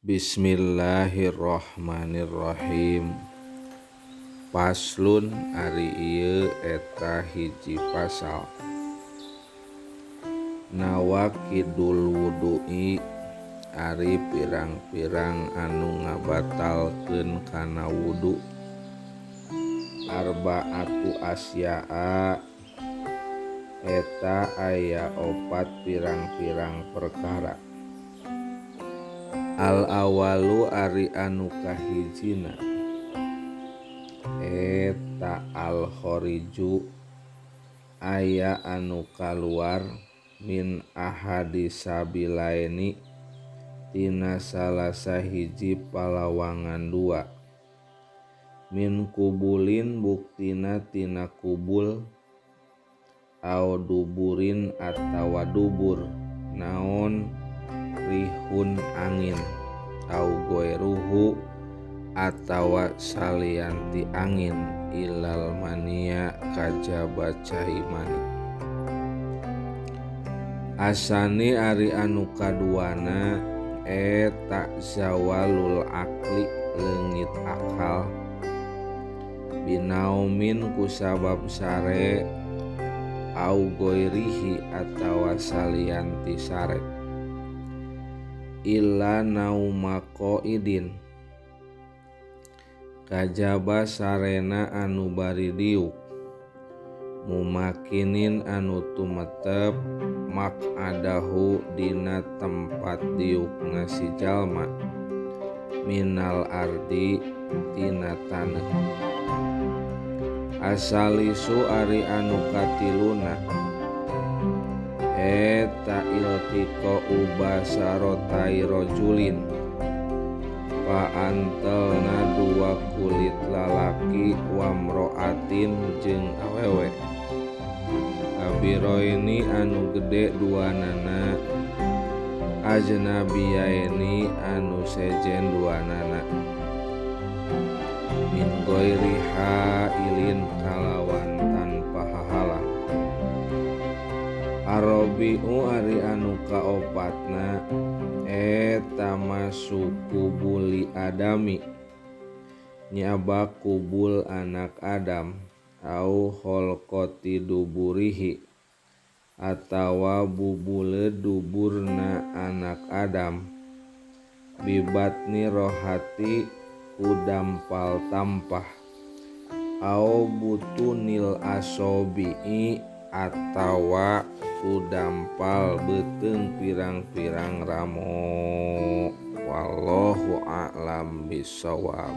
Bismillahirrahmanirrahim. Paslun ari ieu eta hiji pasal. Nawaqidul wudu'i ari pirang-pirang anu ngabatalkeun kana wudu. Arba'atu asya'a eta aya opat pirang-pirang perkara. Al awalu ari anu kahijina eta al khariju aya anu kaluar min ahadi sabilaini tina salah sahiji palawangan dua min kubulin buktina tina kubul au duburin atawa dubur naon rihun angin au goeruhu atawa salianti angin ilal mania kajaba cai mani. Asani ari anu kaduana eta zawalul akli leungit akal binaumin kusabab sare au goirihi atawa salianti sare illa nauma qaidin kajaba sarena anu bari diuk mumakinin anu tumetep maq'adahu dina tempat diukna si jalma minal ardi tina taneuh. Asalisu ari anu katiluna eta iltiqa ubasarotai rajulin paantelna dua kulit lalaki wamroatin jeung awewe kabiroini anu gede duanana ajnabiyaini anu sejen duanana min ghairi hailin kalawan tanpa hahalang. Arabi'u ari anu kaopatna eta masuku buli adami nyaba kubul anak Adam au kholqati duburihi atawa bubule duburna anak Adam bibatni rohati ku dampal tampah au butunil asobi'i atawa ku dampal beuteung pirang-pirang ramo. Wallahu a'lam bissawab.